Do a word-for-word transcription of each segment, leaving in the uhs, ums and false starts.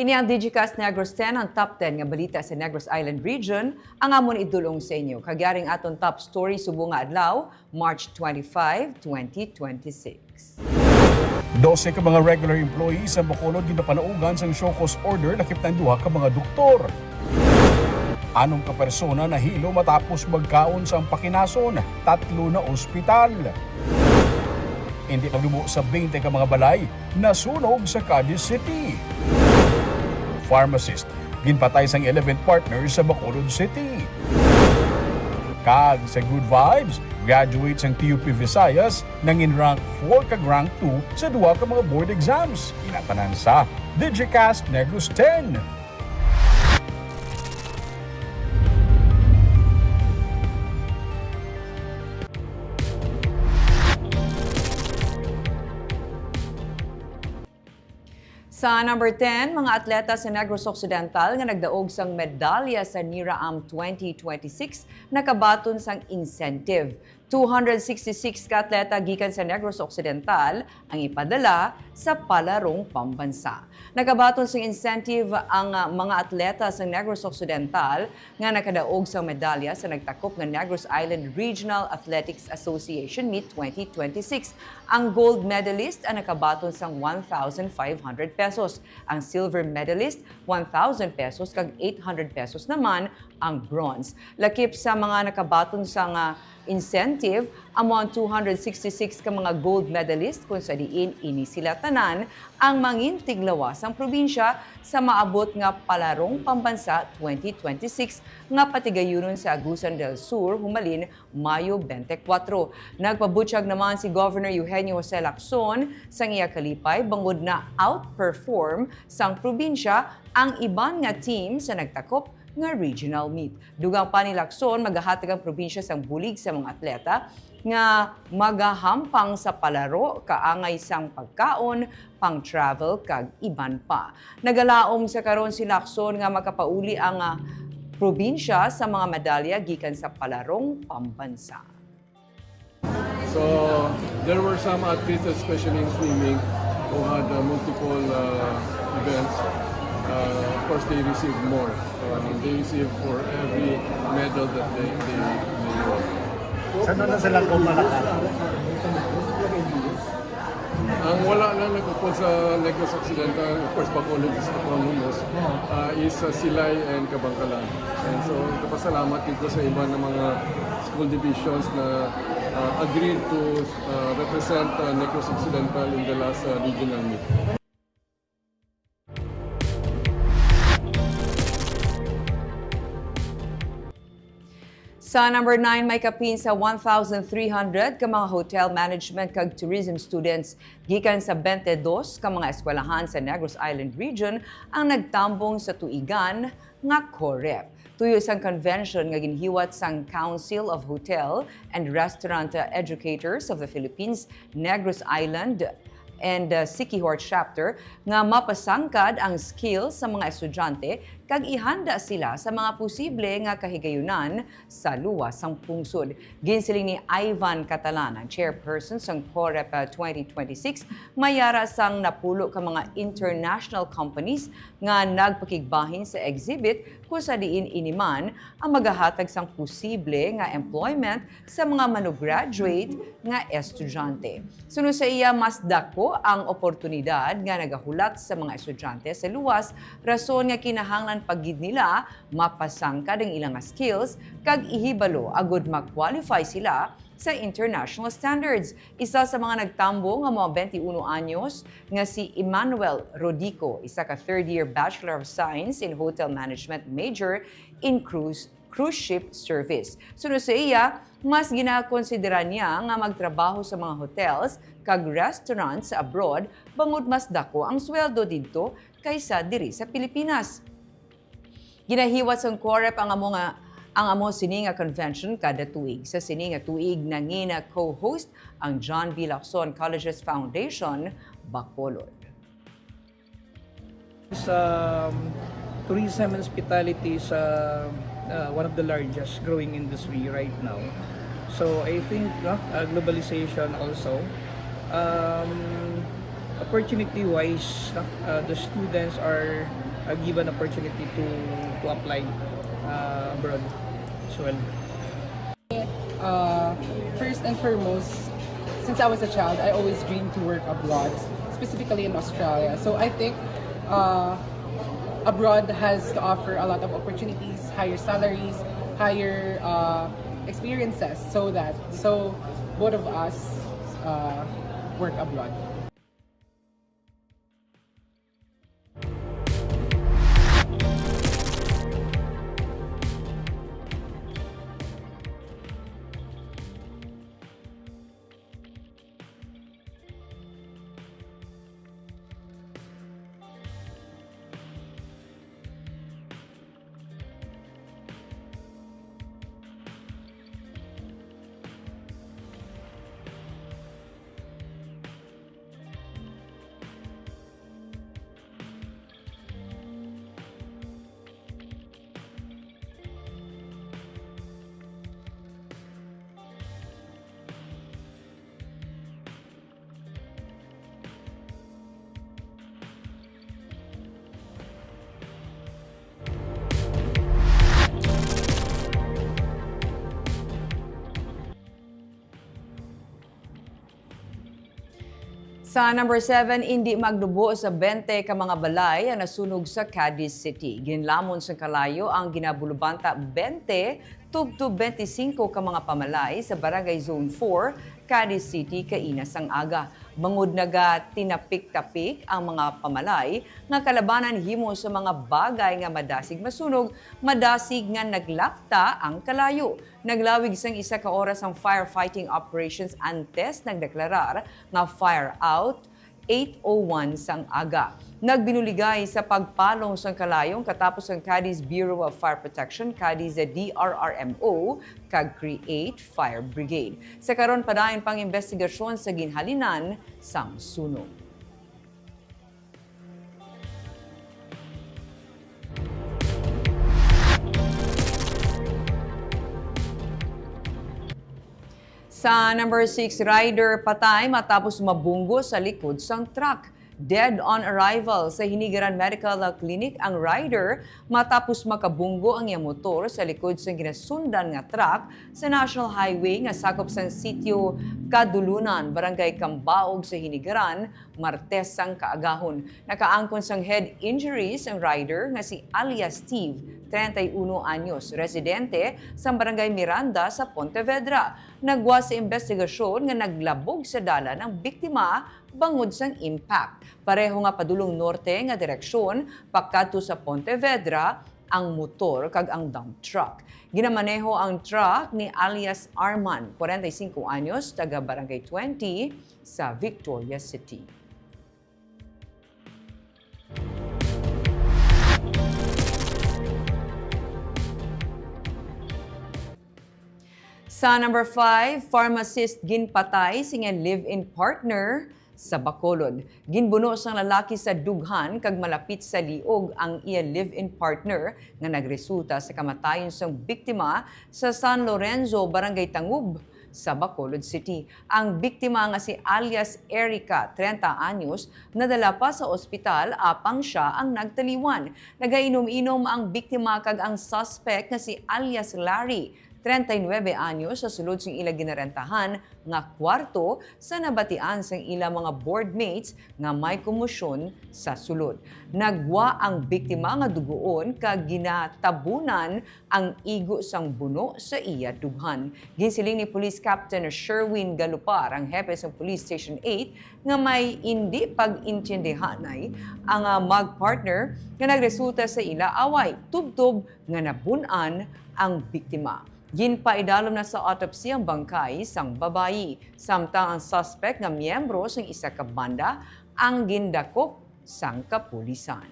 Ini ang Digicast Negros ten, ang top ten nga balita sa Negros Island Region, ang amon idulong sa inyo. Kag yari ang aton top story subong nga adlaw, March twenty-five, twenty twenty-six. Dose ka mga regular employees sa Bacolod ginapanaugan sang show cause order lakip na ang duha ka mga doktor. Anom ka persona nahilo matapos magkaon sang pakinason, tatlo na ospital. Hindi paglubo sa twenty ka mga balay nasunog sa Cadiz City. Pharmacist ginpatay sang eleven partners sa Bacolod City. Kag sa Good Vibes, graduate sang T U P Visayas nangin rank four kag rank two sa duha ka mga board exams. Ina tanan sa Digicast Negros ten. Sa number ten, mga atleta sa Negros Occidental nga nagdaog sang medalya sa NERA-AM twenty twenty-six nakabaton sang incentive. Two hundred sixty-six ka atleta gikan sa Negros Occidental ang ipadala sa palarong pambansa. Nakabaton sang incentive ang, ah, mga atleta sa Negros Occidental nga nakadaog sang medalya sa nagtakop nga Negros Island Regional Athletics Association Meet twenty twenty-six. Ang gold medalist ang nakabaton sang one thousand five hundred pesos, ang silver medalist, one thousand pesos, kag eight hundred pesos naman ang bronze. Lakip sa mga nakabaton sang incentive, amo ang two hundred sixty-six ka mga gold medalist, kung sa diin ini sila tanan ang mangintiglawas sang probinsya sa maabot nga Palarong Pambansa twenty twenty-six nga patigayunon sa Agusan del Sur humalin Mayo twenty-four. Nagpabutyag naman si Governor Eugenio Jose Lacson sang iya kalipay bangod na-outperform sang probinsya ang iban nga team sa nagtakop nga regional meet. Dugang pa ni Lacson, magahatag ang probinsya sang bulig sa mga atleta nga magahampang sa palaro, kaangay sang pagkaon, pang-travel, kag iban pa. Nagalaom sa karon si Lacson nga makapauli ang, ah, probinsya sa mga medalya gikan sa palarong pambansa. So, there were some athletes, especially in swimming, who had, uh, multiple, uh, events. Uh, of course, they received more. Uh, they received for every medal that they, they, they won. Saan na sila kumalakal? Ang wala lang nagupod sa Negros Occidental, of course, Bacolod is autonomous, uh, is, uh, Silay and Kabankalan. And so, nagpasalamat dito sa iba ng mga school divisions na, uh, agreed to, uh, represent, uh, Negros Occidental in the last, uh, regional meet. Sa number nine, may kapin sa one thousand three hundred ka mga hotel management kag tourism students gikan sa twenty-dos ka mga eskwelahan sa Negros Island Region ang nagtambong sa tuigan nga COHREP. Tuyo sang convention nga ginhiwat sang Council of Hotel and Restaurant Educators of the Philippines, Negros Island, and, uh, Siquijor Chapter nga mapasangkad ang skills sa mga estudyante kag ihanda sila sa mga posible nga kahigayunan sa luwas sang pungsod. Ginsiling ni Ivan Catalan, ang chairperson sang COHREP twenty twenty-six, may ara sang napulo ka mga international companies nga nagpakigbahin sa exhibit, kung sa diin ini man ang magahatag sang posible nga employment sa mga mano-graduate nga estudyante. Suno sa iya, mas dako ang oportunidad nga nagahulat sa mga estudyante sa luwas, rason nga kinahanglan pa gid nila mapasangkad ang ila nga skills kag ihibalo agud ma-qualify sila sa international standards. Isa sa mga nagtambong nga mga twenty-one anyos nga si Emmanuel Rodico, isa ka third year Bachelor of Science in Hotel Management major in cruise cruise ship service. Suno sa iya, mas ginakonsidera niya nga magtrabaho sa mga hotels kag restaurants sa abroad bangod mas dako ang sweldo didto kaysa diri sa Pilipinas. Ginahiwat sang COHREP ang amo nga, ang amo sini nga convention kada tuig. Sa sini nga tuig, nangina co-host ang John V. Lacson Colleges Foundation, Bacolod. Sa, um, tourism and hospitality is, uh, uh, one of the largest growing industry right now. So I think, no, uh, globalization also, um, opportunity-wise, no, uh, the students are Given opportunity to, to apply, uh, abroad as well. Uh, first and foremost, since I was a child, I always dreamed to work abroad, specifically in Australia. So I think, uh, abroad has to offer a lot of opportunities, higher salaries, higher, uh, experiences, so that, so both of us, uh, work abroad. Sa number seven, indi magnubo sa twenty ka mga balay ang nasunog sa Cadiz City. Ginlamon sang kalayo ang ginabulubanta twenty tubtob twenty-singko ka mga pamalay sa Barangay Zone four, Cadiz City, kaina sang aga. Bangod nagatinapik-tapik ang mga pamalay nga kalabanan himo sa mga bagay nga madasig masunog, madasig nga naglapta ang kalayo. Naglawig sang isa ka oras ang firefighting operations antes nagdeklarar nga fire out eight oh one sang aga. Nagbinuligay sa pagpalong sang kalayo ang katapos ang Cadiz Bureau of Fire Protection, Cadiz D R R M O, kag Create Fire Brigade. Sa karon, padayon pang investigasyon sa ginhalinan sang sunog. Sa number six, rider patay matapos mabunggo sa likod sang truck. Dead on arrival sa Hinigaran Medical Clinic ang rider matapos makabunggo ang iyang motor sa likod sang ginasundan nga truck sa National Highway nga sakop sang Sitio Kadulunan, Barangay Cambaog sa Hinigaran, Martes sang kaagahon. Nakaangkon sang head injuries ang rider nga si alias Steve, treinta y uno anyos, residente sa Barangay Miranda sa Pontevedra. Nagwa sa investigasyon nga naglabog sa dalan ang biktima bangod sang impact. Pareho nga padulong norte nga direksyon pakadto sa Pontevedra ang motor kag ang dump truck. Ginamaneho ang truck ni alias Arman, kwarenta y singko anyos, taga Barangay Twenty sa Victoria City. Sa number five, pharmacist ginpatay sa iyang live-in partner sa Bacolod. Ginbuno sang lalaki sa dughan kag malapit sa liog ang iya live-in partner nga nagresulta sa kamatayon sang biktima sa San Lorenzo, Barangay Tangub, sa Bacolod City. Ang biktima nga si alias Erica, treinta anyos, nadala pa sa ospital apang sia ang nagtaliwan. Nagainom-inom ang biktima kag ang suspect nga si alias Larry, treinta y nuebe anyos, sa sulod sing ila ginarentahan nga kwarto sa nabatian sang ila mga board mates nga may komosyon sa sulod. Nagwa ang biktima nga dugoon kag ginatabunan ang igo sang buno sa iya dughan. Ginsiling ni Police Captain Sherwin Galupar, ang hepe sang Police Station eight, nga may indi pag-intindihanay ang, ah, mag-partner nga nagresulta sa ila away, tubtob nga nabun-an ang biktima. Ginpaidalom na sa autopsy ang bangkay sang babayi, samtang ang suspect nga miyembro sang isa ka banda ang gindakop sang kapulisan.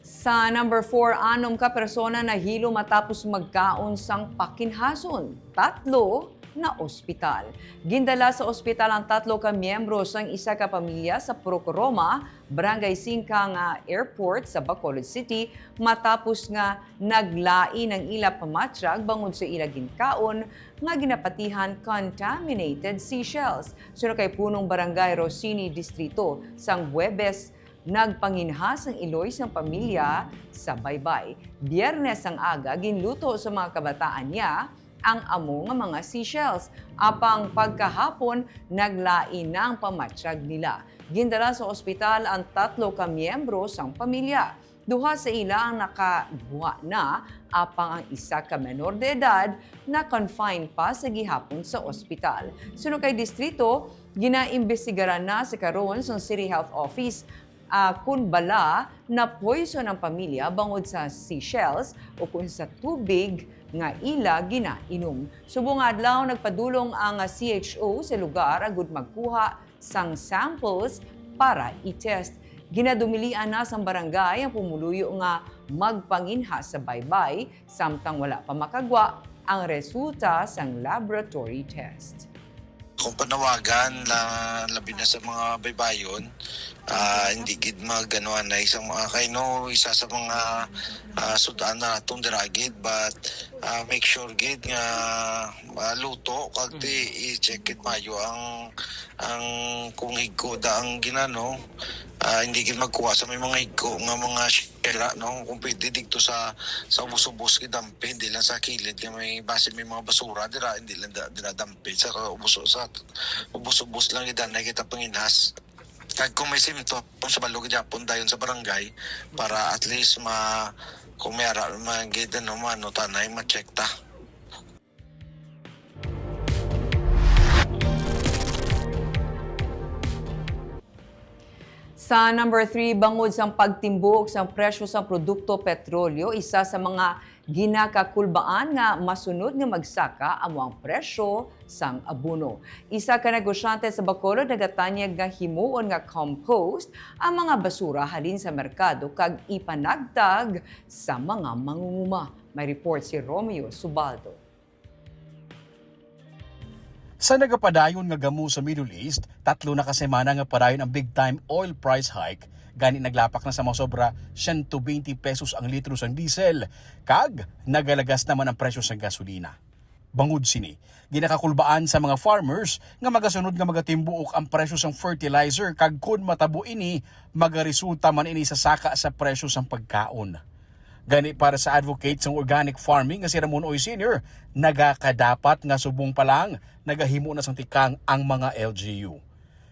Sa number four, anom ka persona nahilo matapos magkaon sang pakinhason. Tatlo na ospital. Gindala sa ospital ang tatlo ka miyembro sang isa ka pamilya sa Purok Roma, Barangay Singkang, ah, Airport sa Bacolod City matapos nga naglain ang ila pamatyag bangod sa ila ginkaon nga ginapatihan contaminated seashells. Suno kay Punong Barangay Rosini Distrito, sang Huwebes, nagpanginhas ang iloy sang pamilya sa Baybay. Biyernes ang aga, ginluto sa mga kabataan niya ang amo nga mga seashells. Apang pagkahapon, naglain na ang pamatyag nila. Gindala sa ospital ang tatlo ka miyembro sang pamilya. Duha sa ila ang nakagwa na, apang ang isa ka menor de edad na-confine pa sa gihapon sa ospital. Suno kay distrito, ginaimbestigaran na sa karon sang City Health Office, ah, kun bala na-poison ang pamilya bangod sa seashells o kun sa tubig nga ila ginainom. Subong nga adlaw, nagpadulong ang C H O sa lugar agud magkuha sang samples para i-test. Ginadumilian na sang barangay ang pumuluyo nga magpanginhas sa baybay samtang wala pa makagwa ang resulta sang laboratory test. Kung panawagan, la-, labi na sa mga baybayon, ah, hindi gid mag-ano anay sa mga kaino, isa sa mga, ah, sud-an na atong dira gid, but, ah, make sure gid nga, ah, luto kag ti i-check it mayo ang, ang kung higko da ang ginano, ah, hindi gid magkuha sa may mga higko nga mga shell, no? Kung pwede didto sa, sa ubos-ubos gid dampi, hindi lang sa kilid nga may base may mga basura dira, hindi lang da, dira dampi sa ubos, sa ubos-ubos lang gid anay kita panginhas. Kag kung may symptom sa balo gid yapon dayon sa barangay para at least ma, kung may ara man gid ano, maano ta anay, ma-check ta. Sa number three, bangod sang pagtimbuok sang presyo sang produkto petrolyo, isa sa mga ginakakulbaan nga masunod nga magsaka amo ang presyo sang abono. Isa ka negosyante sa Bacolod nagatanyag nga himuon nga compost ang mga basura halin sa merkado kag ipanagtag sa mga mangunguma. May report si Romeo Subaldo. Sa nagapadayon nga gamo sa Middle East, tatlo na ka semana nga padayon ang big time oil price hike, gani naglapak na sa mga sobra siyento bente pesos ang litro sang diesel, kag nagalagas naman ang presyo sang gasolina. Bangod sini, ginakakulbaan sa mga farmers nga magasunod nga magatimbuok ang presyo sang fertilizer, kag kon matabo ini, magaresulta man ini sa saka sa presyo sang pagkaon. Gani, para sa advocate sang organic farming nga si Ramon Oy Senior, nagakadapat nga subong pa lang nagahimo na sang tikang ang mga L G U.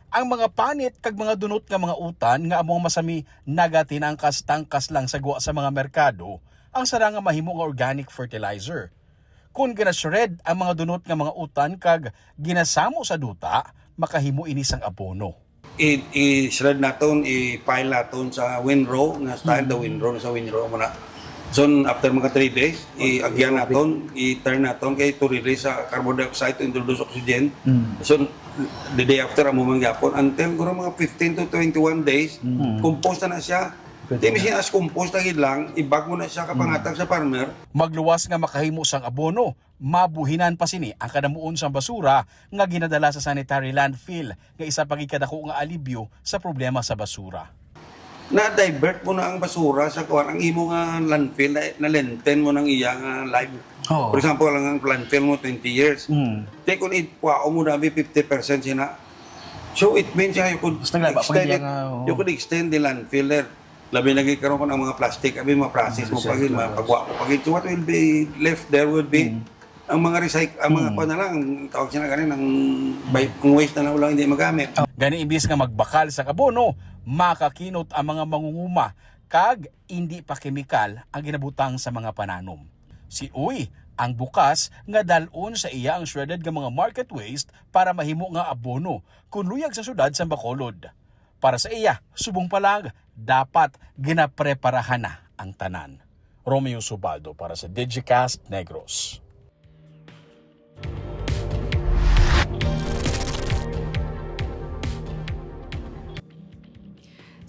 Ang mga panit kag mga dunot nga mga utan nga amo ang masami nagatinangkas-tangkas lang sa gwa sa mga merkado, ang sara nga mahimo nga organic fertilizer. Kon gina-shred ang mga dunot nga mga utan kag ginasamo sa duta, makahimo ini sang abono. I, i-shred naton, i-pile naton sa windrow nga style, the windrow, sa windrow mo na. So, after mga three days, i-agyan naton, i-turn naton kay to release sa carbon dioxide to introduce oxygen. So, the day after, amo man gyapon. Until guro mga fifteen to twenty-one days, compost na na siya. Di, misin as compost lagi lang, ibag mo na siya kapangatag sa farmer. Magluwas nga makahimo sang abono, mabuhinan pa sini ang kadamuon sang basura nga ginadala sa sanitary landfill, nga isa pa gid kadako nga alibyo sa problema sa basura. Na-divert mo na ang basura sa kuwan, ang imo nga landfill, na, na-lengthen mo nang iya nga life. Oo. For example, ang landfill mo twenty years. Mm. Take on it, kuha mo na abi fifty percent sina. So it means, ah, you could extend it, you could extend the landfill there. Labi na gid karon kung ang mga plastic, abi, mga process mo pa gid, mga pagwa mo pa gid. So what will be left there will be ang mga recycle, ang mga kuwan na lang, ang tawag sila ganin, ang, ang waste na lang, wala, hindi magamit. Gani, imbis nga magbakal sa abono, makakinot ang mga mangunguma kag indi pa kemikal ang ginabutang sa mga pananom. Si Uy ang bukas nga dal-on sa iya ang shredded nga mga market waste para mahimo nga abono kun luyag sa syudad sa Bacolod. Para sa iya, subong pa lang, dapat ginapreparahan na ang tanan. Romeo Subaldo para sa Digicast Negros.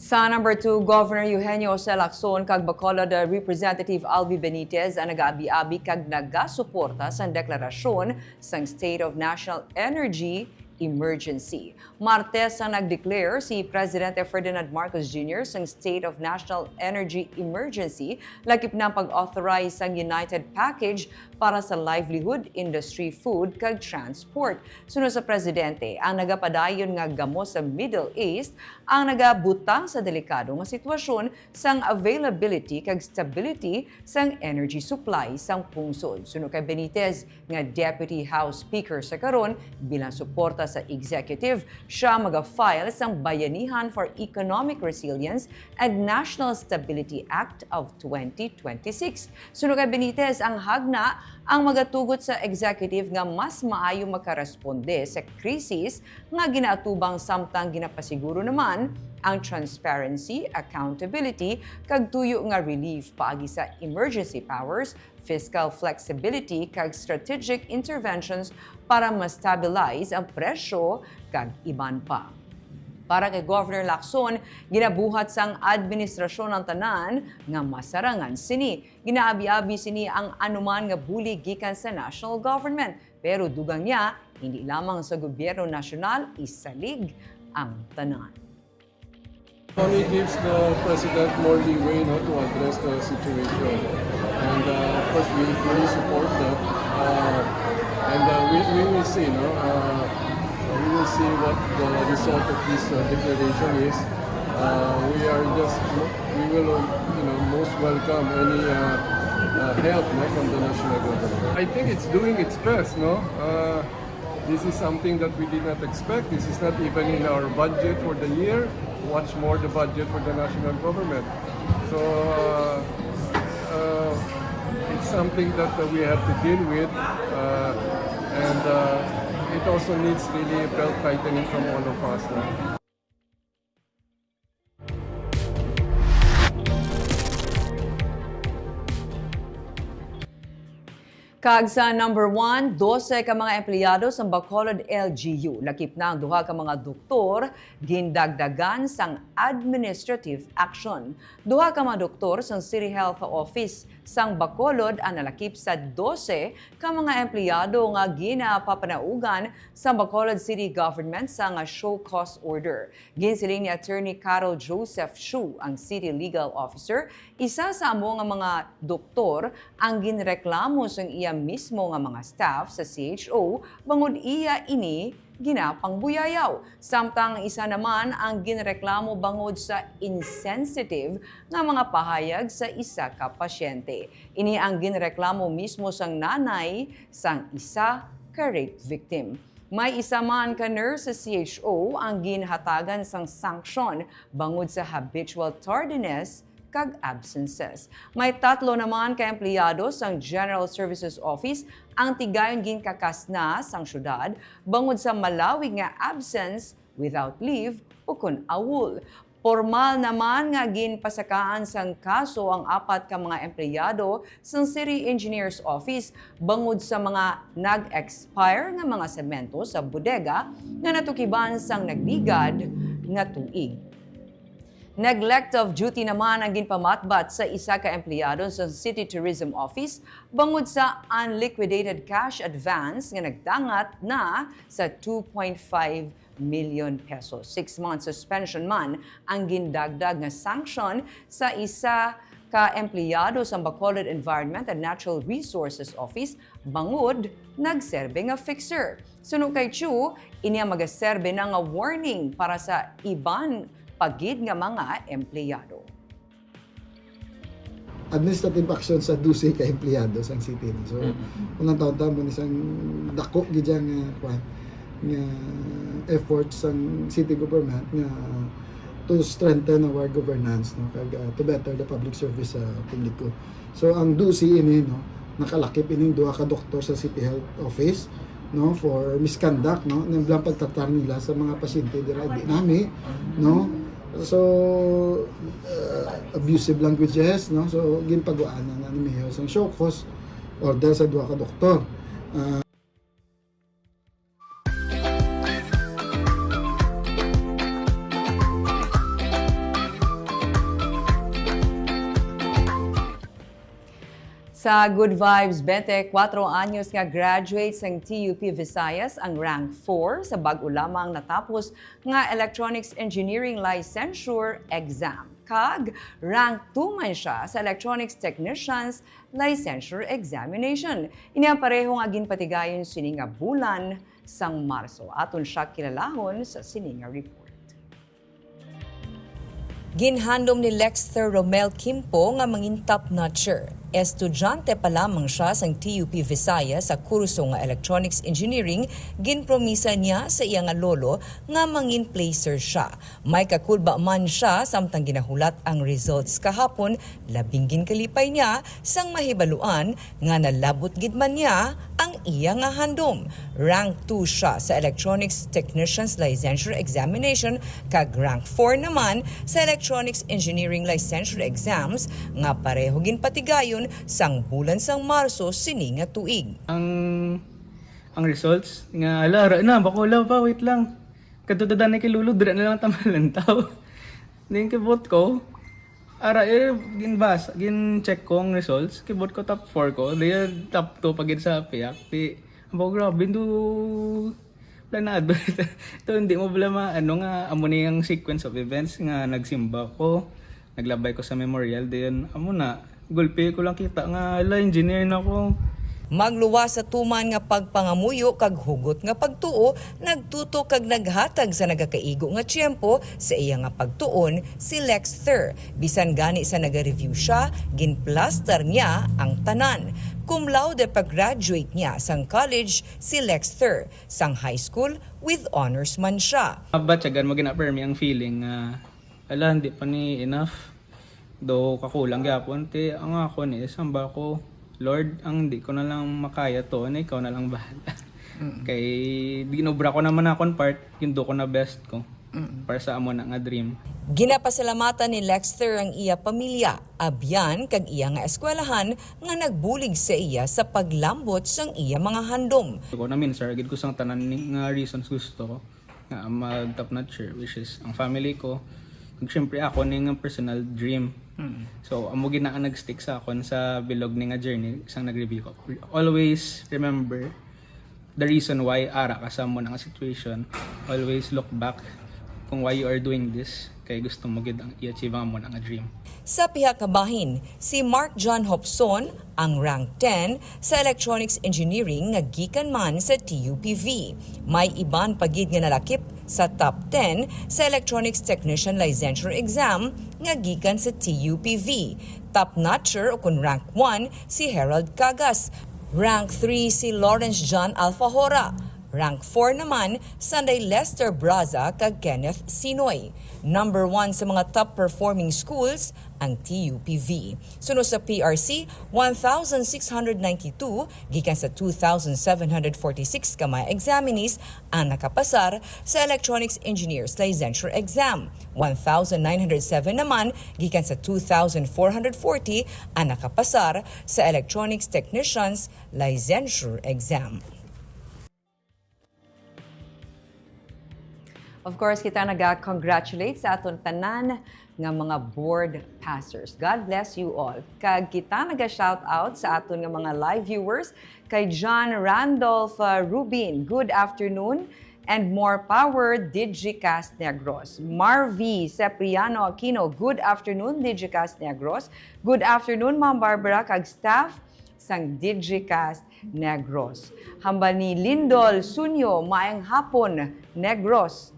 Sa number two, Governor Eugenio Jose Lacson kag Bacolod Representative Albi Benitez ang nagaabi-abi kag nagasuporta sang deklarasyon sang State of National Energy Emergency. Martes ang nag-declare si Presidente Ferdinand Marcos Junior sang State of National Energy Emergency, lakip na ang pag-authorize sang United Package para sa livelihood, industry, food, kag transport. Suno sa presidente, ang nagapadayon nga gamo sa Middle East ang nagabutang sa delikado nga sitwasyon sang availability kag stability sang energy supply sang pungsod. Suno kay Benitez, nga Deputy House Speaker sa karon, bilang suporta sa executive, sia maga-file sang Bayanihan for Economic Resilience and National Stability Act of twenty twenty-six. Suno kay Benitez, ang hagna ang magatugot sa executive nga mas maayo makaresponde sa krisis nga ginaatubang, samtang ginapasiguro naman ang transparency, accountability, kag tuyo nga relief paagi sa emergency powers, fiscal flexibility, kag strategic interventions para ma-stabilize ang presyo kag iban pa. Para kay Governor Lacson, ginabuhat sang administrasyon ang tanan nga masarangan sini. Ginaabi-abi sini ang anuman nga bulig gikan sa national government, pero dugang niya, hindi lamang sa gobyerno nasyonal isalig ang tanan. Only gives the president more leeway, no, to address the situation. And, uh, of course, we fully support that. Uh, and, uh, we, we will see, no? Uh, we will see what the result of this, uh, declaration is. Uh, we are just, we will, uh, you know, most welcome any, uh, uh, help, no, from the national government. I think it's doing its best, no? Uh, This is something that we did not expect. This is not even in our budget for the year, much more the budget for the national government. So, uh, uh, it's something that, uh, we have to deal with, uh, and, uh, it also needs really belt tightening from all of us, no? Kag sa number one, dose ka mga empleyado sang Bacolod L G U, lakip na ang duha ka mga doktor, gindagdagan sang administrative action. Duha ka mga doktor sang City Health Office sang Bacolod ang nalakip sa dose ka mga empleyado nga ginapapanaugan sa Bacolod City Government sang show cause order. Ginsiling ni Attorney Carol Joseph Shu, ang City Legal Officer, isa sa amo nga mga doktor ang ginreklamo sang iya mismo nga mga staff sa C H O bangod iya ini ginapangbuyayaw, samtang isa naman ang ginreklamo bangod sa insensitive nga mga pahayag sa isa ka pasyente. Ini ang ginreklamo mismo sang nanay sang isa ka rape victim. May isa man ka nurse sa C H O ang ginhatagan sang sanction bangod sa habitual tardiness kag absences. May tatlo naman ka empleyado sang General Services Office ang tigayon ginkakasna sang syudad bangod sa malawig nga absence without leave ukon AWOL. Pormal naman nga ginpasakaan sang kaso ang apat ka mga empleyado sang City Engineer's Office bangod sa mga nag-expire nga mga semento sa bodega nga natukiban sang nagligad nga tuig. Neglect of duty naman ang ginpamatbat sa isa ka empleyado sa City Tourism Office bangod sa unliquidated cash advance nga nagdangat na sa two point five million pesos. Six-month suspension man ang gindagdag nga sanction sa isa ka empleyado sa Bacolod Environment and Natural Resources Office bangod nagserbe nga fixer. Suno kay Chu, ini ang magaserbe na nga warning para sa iban pa gid nga mga empleyado. Administrative action sa dose ka empleyado sang city, no? So, mm-hmm. Unang taon ta mo ni sang dako gid nga, kuwan, nga effort sang city government nga to strengthen our governance, no, kag, uh, to better the public service sa publiko. So ang dose ini, no, nakalakip ining duha ka doktor sa City Health Office, no, for misconduct, no, nang bilang pagtratar nila sa mga pasyente dira, di nami, no. So uh, abusive languages, no. So ginpaguanan na ni Mayor sang show cause order sa duha ka doktor. Uh, Sa Good Vibes, twenty-four anyos nga graduate sang T U P Visayas ang rank four sa bag-o lamang natapos nga Electronics Engineering Licensure Exam, kag rank two man siya sa Electronics Technicians Licensure Examination. Ini ang pareho nga ginpatigayon sini nga bulan sang Marso. Aton siya kilalahon sa sini nga report. Ginhandom ni Lexter Romel Kimpo nga mangin top notcher. Estudyante pa lamang siya sang T U P Visayas sa kurso nga Electronics Engineering, ginpromisa niya sa iya nga lolo nga mangin placer siya. May kakulba man siya samtang ginahulat ang results kahapon, labing ginkalipay niya sang mahibaluan nga nalabot gid man niya ang iya nga handom. Rank two siya sa Electronics Technicians Licensure Examination kag rank four naman sa Electronics Engineering Licensure Exams nga pareho ginpatigayon sang bulan sang Marso sini nga tuig. Ang ang results nga, ala, ara na, bakulaw pa, wait lang. Kadto ta danay kay Lolo, dira na lang ta malantaw. Then kibot ko, ara, eh, ginbas, gin-check ko ang results. Kibot ko top four ko, then top two pa gid sa piyak. Di, abo, grabe, do, planado. To, hindi mo bala ma, ano nga, amo ni ang sequence of events nga nagsimba ko, naglabay ko sa memorial, then, amo na, gulpi ko lang kita nga, ala, engineer na ko. Magluwas sa tuman nga pagpangamuyo kag hugot nga pagtuo, nagtutok kag naghatag sa nagakaigo nga tiyempo sa iya nga pagtuon si Lexter. Bisan gani sa naga-review siya, ginplastar niya ang tanan. Cum laude pa-graduate niya sang college si Lexter, sang high school with honors man siya. Mabatyagan mo ginapermi ang feeling nga, ala, hindi pa ni enough. Do kakulang gyapon, ti ang ako ni samba ko, Lord, ang di ko na lang makaya to, ano, ikaw na lang bahala. Kay ginobra ko naman akon part, yung do ko na best ko para sa amo na nga dream. Ginapasalamatan ni Lexter ang iya pamilya, abyan kag iya nga eskwelahan nga nagbulig sa iya sa paglambot sang iya mga handom. Ko na minsar gid ko sang tanan ni nga reasons gusto ko nga mag top notcher, which is ang family ko, ug syempre ako ni nga personal dream. So amo gid na ang nag-stick sa akon sa bilog ni nga journey sang nag-review ko. Always remember the reason why ara ka sa amo na nga situation. Always look back kung why you are doing this, kay gusto mo gid ang i-achieve ang amo na nga dream. Sa pihak nga bahin, si Mark John Hopson ang rank ten sa Electronics Engineering nga gikan man sa T U P V. May iban pa gid nga nalakip sa top ten sa Electronics Technician Licensure Exam nga gikan sa T U P V. Top notcher o kun rank one si Harold Cagas. Rank three si Lawrence John Alfajora. Rank four naman, sanday Lester Braza kag Kenneth Sinoy. Number one sa mga top performing schools ang T U P V. Suno sa P R C, one thousand six hundred ninety-two gikan sa two thousand seven hundred forty-six ka mga examinees ang nakapasar sa Electronics Engineers Licensure Exam. One thousand nine hundred seven naman gikan sa two thousand four hundred forty ang nakapasar sa Electronics Technicians Licensure Exam. Of course, kita naga-congratulate sa aton tanan nga mga board passers. God bless you all. Kag kita naga-shout out sa aton nga mga live viewers, kay John Randolph, uh, Rubin, good afternoon and more power, Digicast Negros. Marvy Cepriano Aquino, good afternoon, Digicast Negros. Good afternoon, Ma'am Barbara, kag staff sang Digicast Negros. Hambal ni Lindol Sunyo, maayong hapon, Negros.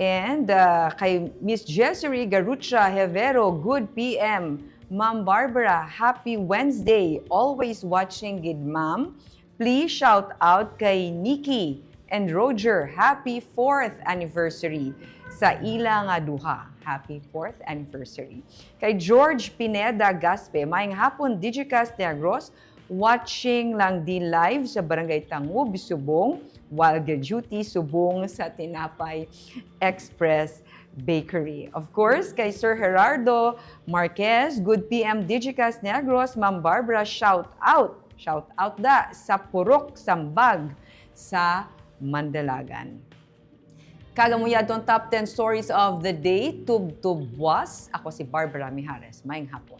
And, uh, kay Miss Jessery Garucha Hevero, good P M. Ma'am Barbara, happy Wednesday. Always watching gid, ma'am. Please shout out kay Nikki and Roger. Happy fourth anniversary sa ila nga duha. Happy fourth anniversary. Kay George Pineda Gaspe, maayong hapon, Digicast Negros. Watching lang di live sa Barangay Tangub, Subong, while ga-duty subong sa Tinapay Express Bakery. Of course, kay Sir Gerardo Marquez, good P M Digicast Negros, Ma'am Barbara, shout out. Shout out da sa Purok Sambag sa Mandalagan. Kag amo ya aton top ten stories of the day, tubtob buwas. Ako si Barbara Mijares. Maayong hapon.